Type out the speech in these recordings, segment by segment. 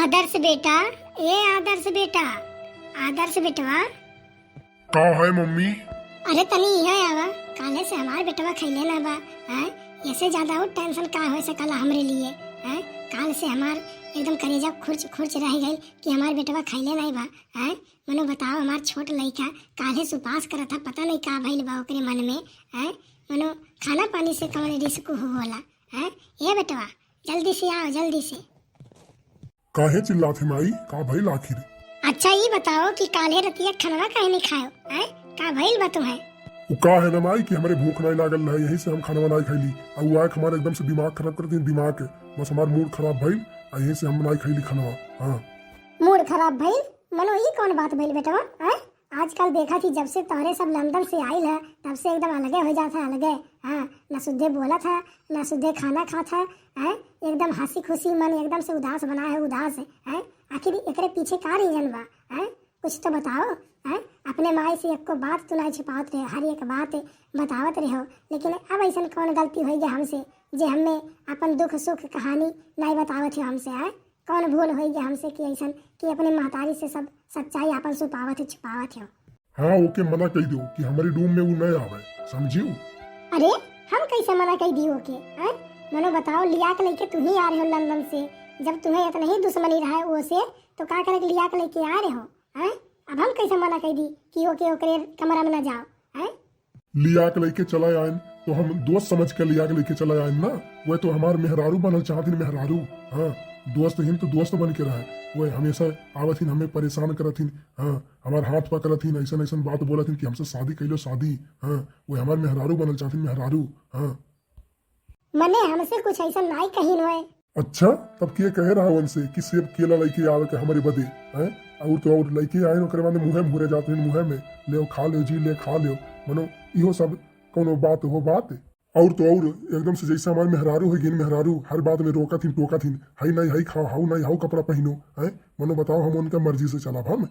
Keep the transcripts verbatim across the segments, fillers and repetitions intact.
आदर्श बेटा, ए आदर्श बेटा, आदर्श बेटवा। का है मम्मी? अरे तनी इहाँ आवा, काल्हे से हमार बेटवा खइले ना बा, हैं? ऐसे ज्यादा और tension का हो सकला हमरे लिए, हैं? काल से हमार एकदम करेजा खुर्च खुर्च रह गइल कि हमार बेटवा खइले नहीं बा, हैं? मनो बताओ, हमार छोट लइका काल्हे से उपास करत ह, पता नहीं का भइल बा ओकरे मन में, हैं? मनो खाना पानी से कौन risk हो होला, हैं? ए बेटवा, जल्दी से आओ, जल्दी से। काहे चिल्लात है माई, का भइल आखिर? अच्छा ई बताओ कि काल्हे रतिया खनवा काहे नहीं खायो, हैं? का भइल बा तुम्हें? उ का है ना माई कि हमरे भूख नहीं लागल रहे, यही से हम खनवा नहीं खैली। आ उ आके हमारे एकदम से दिमाग खराब कर दिन, दिमाग के। बस हमार mood खराब भइल, आ यही से हम नहीं खैली खनवा। हाँ। Mood खराब भइल? मनो ई कौन बात भइल बेटवा, हैं? आजकल देखा थी जब से तोहरे सब लंदन से आइल है, तब से एकदम अलगे हो जात है, अलगे। हाँ, ना सुद्धे बोलत है, ना सुद्धे खाना खात है, हैं? एकदम हंसी खुशी मन एकदम से उदास बना है, उदास है, हैं? आखिर एकरे पीछे का reason बा, हैं? कुछ तो बताओ, हैं? अपने माई से एको बात तू नहीं छिपावत रहे, हर एक बात बतावत रहे हो, लेकिन अब ऐसन कौन गलती होई गया हमसे जे हमें अपन दुख सुख कहानी नहीं बतावत हो हमसे, हैं? कौन भूल होई गया हमसे कि ऐसन कि अपने महतारी से सब सच्चाई आपन सुपावत है, छुपावत है? हाँ, ओके मना कही दो कि हमारे room में वो नहीं आवे, समझियो? अरे, हम कैसे मना कही दी ओके, हैं? मनो बताओ, लिया के लेके तू ही आ रहे हो लंदन से, जब तुम्हें इतना ही दुश्मनी रहा है वो से, तो का करे के लिया के लेके आ रहे हो, हैं? अब हम कैसे मना कही दी कि ओके ओकरे कमरा में ना जाओ, हैं? लिया के लेके चला आयन, तो हम दोस्त समझ के लिया के लेके चला आयन ना। वह तो हमार मेहरारू बनल चाहत हिन, मेहरारू। हाँ, दोस्त हिन तो दोस्त बन के रहे। वह हमेशा आवत हिन, हमें परेशान करत हिन। हाँ, हमार हाथ पकड़त हिन, ऐसन ऐसन बात बोलत हिन कि हमसे शादी कैलो, शादी। हाँ, वह हमार मेहरारू बनल चाहत हिन, मेहरारू। हाँ। मने हमसे कुछ ऐसा नाई कहिन होए। अच्छा, तब के कहे रहा उनसे कि सेब केला लइके आवे के हमरे बदे, हैं? और तो और लइके आए, ओकरे बाद मुँहे मुहरे जात रहे, मुँहे में, "ले खा ले जी, ले खा ले।" मनो इहो सब कौनो बात हो बात? और तो और एकदम से जैसे हमारे मेहरारू हो गिन, मेहरारू हर बात में रोकत हिन, टोकत हिन, "हई नहीं, हई खाओ, हाउ नहीं, हाउ कपड़ा पहिनो," हैं? मनो बताओ, हम उनका मर्जी से चलब हम?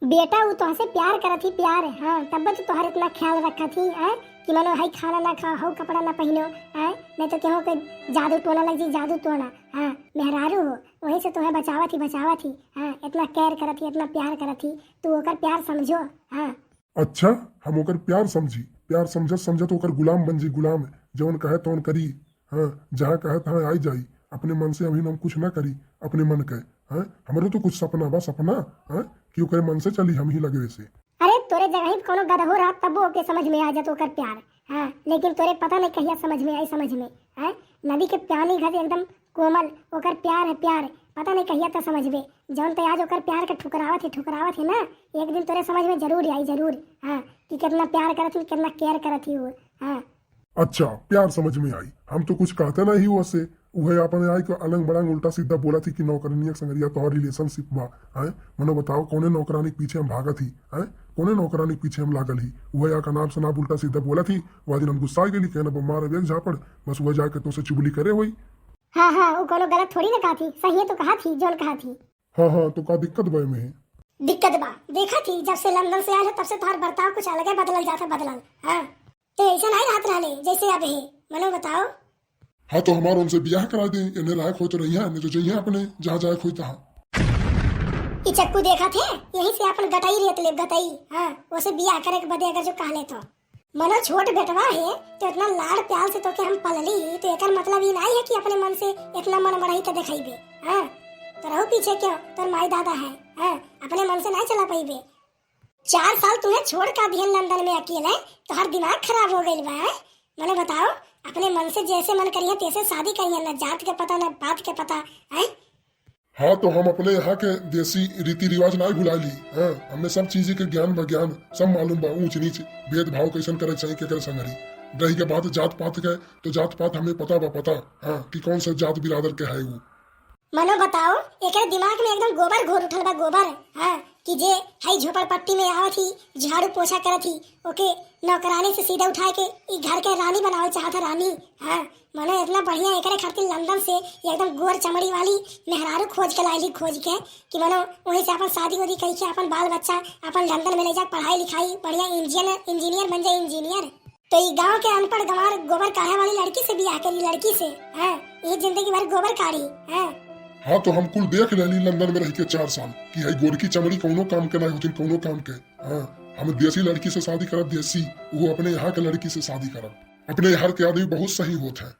बेटा, उ तोहसे प्यार करत ही, प्यार, हाँ, तब तो तोहर इतना ख्याल रखत ही, हैं, कि मनो हई खाना ना खाओ, हऊ कपड़ा ना पहिनो, हैं, नहीं तो केहू के जादू टोना लग जी, जादू टोना, हाँ, मेहरारू हो, वही से तोहे बचावत ही, बचावत ही, हाँ, इतना care करत ही, इतना प्यार करत ही, तू ओकर प्यार समझो, हाँ। अच्छा, हम ओकर प्यार समझी, प्यार समझत समझत ओकर गुलाम बन जी, गुलाम, जौन कहे तौन करी, हाँ, जहाँ कहे तहाँ आई जाई। अपने मन से अभी हम कुछ ना करी, अपने मन के। हाँ, हमरो तो कुछ सपना बा, सपना, हाँ, कि ओकरे मन से चली हम ही लगवे से। अरे, तोरे जगह ही कोनो गदहो रहत, तब ओके समझ में आ जात ओकर प्यार। हाँ, लेकिन तोरे पता नहीं कहिया समझ में आई, समझ में। हाँ, नदी के पानी घट एकदम कोमल, ओकर प्यार है प्यार, पता नहीं कहिया त समझबे। जौन तो आज ओकर प्यार के ठुकरावत है, ठुकरावत है ना, एक दिन तोरे समझ में जरूर आई, जरूर। हाँ, कि कितना प्यार करत ही, कितना care करत ही वो। हाँ। अच्छा, प्यार समझ में आई। हम तो कुछ कहते नहीं हुआ से, उहे आपन आए के अलंग बड़ंग उल्टा सीधा बोला थी कि नौकरानिया के संगरिया तोहर relationship बा, हैं? मनो बताओ, कौने नौकरानी के पीछे हम भागत ही, हैं? कौने नौकरानी के पीछे हम लागल ही? उहे आका नाम से नाम उल्टा सीधा बोला थी, वह दिन हम गुस्सा गेली, कहना बा मार अब एक झापड़, बस वह जाके तो से चुगली करे होई। हाँ, हाँ, वो कोनो गलत थोड़ी ना कहा थी, सही है तो कहा थी, जौन कहा थी। हाँ, हाँ, तो का दिक्कत बा एमे? दिक्कत बा, देखा थी, जब से लंदन से आयल है, तब से तोहार बर्ताव कुछ अलगे बदलल जात है, बदलल। हाँ, ते ऐसा नहीं रहत रहले, जैसे अब है। मनो बताओ। हाँ, तो हमार उनसे बियाह करा दे, एने लायक होई तो रहिया, नहीं तो जइया अपने, जहाँ जाए होई तहाँ। ई चक्कू देखा थे, यहीं से अपन गटई रेत लेब, गटई। हाँ, उसे बियाह करे के बदे अगर जो कह ले तो। मनो छोट बेटवा है, तो इतना लाड़ प्यार से तोके हम पलली, तो एकर मतलब ई नाई है कि अपने मन से इतना मन बढ़ाई के देखाइबे। हाँ, तो रहो पीछे क्यों, तोर माई दादा है। हाँ, अपने मन से नाई चला पाइबे। चार साल तुम्हें छोड़ का दिहन लंदन में अकेले, तोहर दिमाग खराब हो गइल बा, हैं? मनो बताओ, अपने मन से जैसे मन करिए तैसे शादी करिए, ना जात के पता, ना बात के पता, हैं? हाँ, तो हम अपने यहाँ के देसी रीति रिवाज ना भुला ली। हाँ, हमें सब चीज के ज्ञान बा, ज्ञान, सब मालूम बा, ऊंच नीच, भेदभाव कैसन करे के चाहिए, केकर संगरी। रही के बात जात पात के, तो जात पात हमें पता बा, पता, हाँ, कि कौन सा जात बिरादर के है वो। मनो बताओ, एकरे दिमाग में एकदम गोबर घोर उठल बा, गोबर। हाँ, कि जे हई झोपड़पट्टी में आवत ही, झाड़ू पोछा करत ही, ओके नौकरानी से सीधा उठा के ई घर के रानी बनावल चाहत है, रानी। हाँ, मनो इतना बढ़िया एकरे खातिर लंदन से एकदम गोर चमड़ी वाली मेहरारू खोज के लाइली, खोज के, कि मनो वहीं से अपन शादी उदी कई के अपन बाल बच्चा अपन लंदन में ले जाके पढ़ाई लिखाई, बढ़िया इंजीनियर, इंजीनियर बन जाए, इंजीनियर। तो ई गांव के अनपढ़ गंवार गोबर काढ़े वाली लड़की से बियाह करी, लड़की से। हाँ, ये जिंदगी भर गोबर काढ़ी। हाँ। हाँ, तो हम कुल देख लेली लंदन में रह के चार साल कि हई गोरकी चमड़ी कौनो काम के ना होतिन, कौनो काम के। हाँ, हम देसी लड़की से शादी करब, देसी, वो अपने यहाँ के लड़की से शादी करब। अपने यहाँ के आदमी बहुत सही होत है।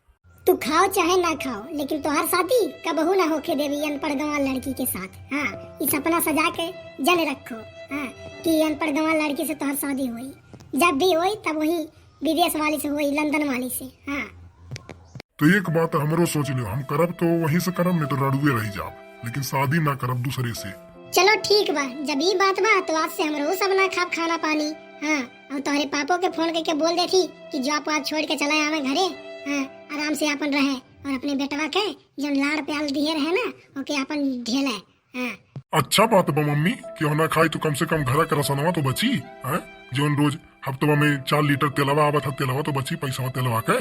तू खाओ चाहे ना खाओ, लेकिन तोहार शादी कबहू ना होके देबी अनपढ़ गंवार लड़की के साथ। हाँ, ई सपना सजा के जन रखो, हाँ, कि अनपढ़ गंवार लड़की से तोहार शादी होई। जब भी होई, तब वही विदेश वाली से होई, लंदन वाली से। हाँ। तो एक बात हमरो सोच लियो, हम करब तो वहीं से करब, नहीं तो रड़ुए रह जाब, लेकिन शादी ना करब दूसरे से। चलो ठीक बा, जब ई बात बा तो आज से हमरो सब ना खाब खाना पानी। हाँ, और तोहरे पापो के फोन करके बोल देथी कि जॉब वॉब छोड़ के चला आवे घरे। हाँ, आराम से आपन रहे और अपने बेटवा के जौन लाड़ प्यार दिए रहे ना, ओके आपन झेले। हाँ। अच्छा बात बा मम्मी, केहू ना खाई तो कम से कम घर के रसनवा तो बची, हैं? जौन रोज हफ्तवा में चार लीटर तेलवा आवत है, तेलवा तो बची, पैसा तेलवा के।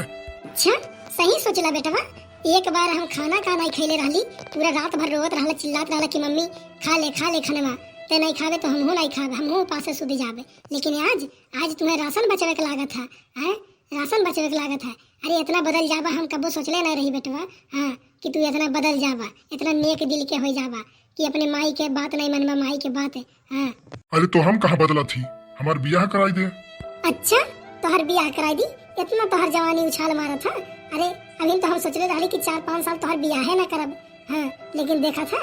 अच्छा, सही सोचला बेटवा, एक बार हम खाना का नहीं खैले रहली, पूरा रात भर रोवत रहला, चिल्लात रहला कि मम्मी खा ले, खा ले खनवा, ते नहीं खावे तो हमहू नहीं खावे, हमहू उपासे सुध जाबे। लेकिन आज, आज तुम्हें राशन बचावे के लागत है, हैं? राशन बचावे के लागत है। अरे इतना बदल जाबा, हम कबो सोचले नहीं रही बेटवा, हाँ, कि तू इतना बदल जाबा, इतना नेक दिल के हो जाबा कि अपने माई के बात नहीं मनबा, माई के बात। हाँ। अरे तो हम कहाँ बदला थी, हमार बियाह कराई दे। अच्छा, तोहर बियाह कराई दी? इतना तोहर जवानी उछाल मारत है। अरे अभी तो हम सोचले रहली कि चार पाँच साल तोहर बियाहे ना करब। हाँ, लेकिन देखा था,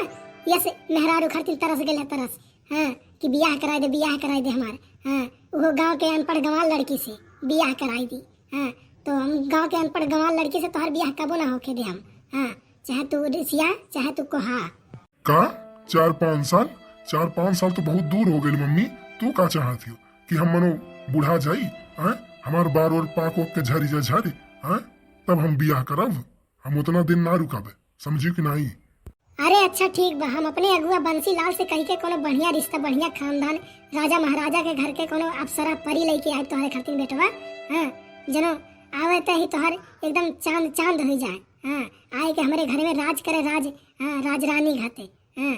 यस मेहरारू खातिर तरस गइल है, तरस। हाँ, कि बियाह कराई दे, बियाह कराई दे हमार। हाँ, वो गांव के अनपढ़ गंवार लड़की से बियाह कराई दी। हाँ, तो हम गांव के अनपढ़ गंवार लड़की से तोहर बियाह कबो ना होके दे हम। हाँ, चाहे तू रिसिया, चाहे तू कोहा। का? चार पाँच साल? चार पाँच साल तो बहुत दूर हो गइल मम्मी। तू का चाहत हो कि हम मनो बुढ़ा जाई? हाँ, हमार बार और पाक ओक के झरी जा झरी, हाँ, तब हम बियाह करब। हम उतना दिन ना रुकब, समझी कि नहीं? अरे अच्छा ठीक बा, हम अपने अगुआ बंसीलाल से कही के कोनो बढ़िया रिश्ता, बढ़िया खानदान, राजा महाराजा के घर के कोनो अप्सरा परी लेके आए तोहरे खातिर बेटवा। हाँ, जनो आवे त ही तोहर एकदम चांद चांद हो जाए। हाँ, आए के हमरे घर में राज करे, राज, हाँ, राजरानी घाते। हाँ,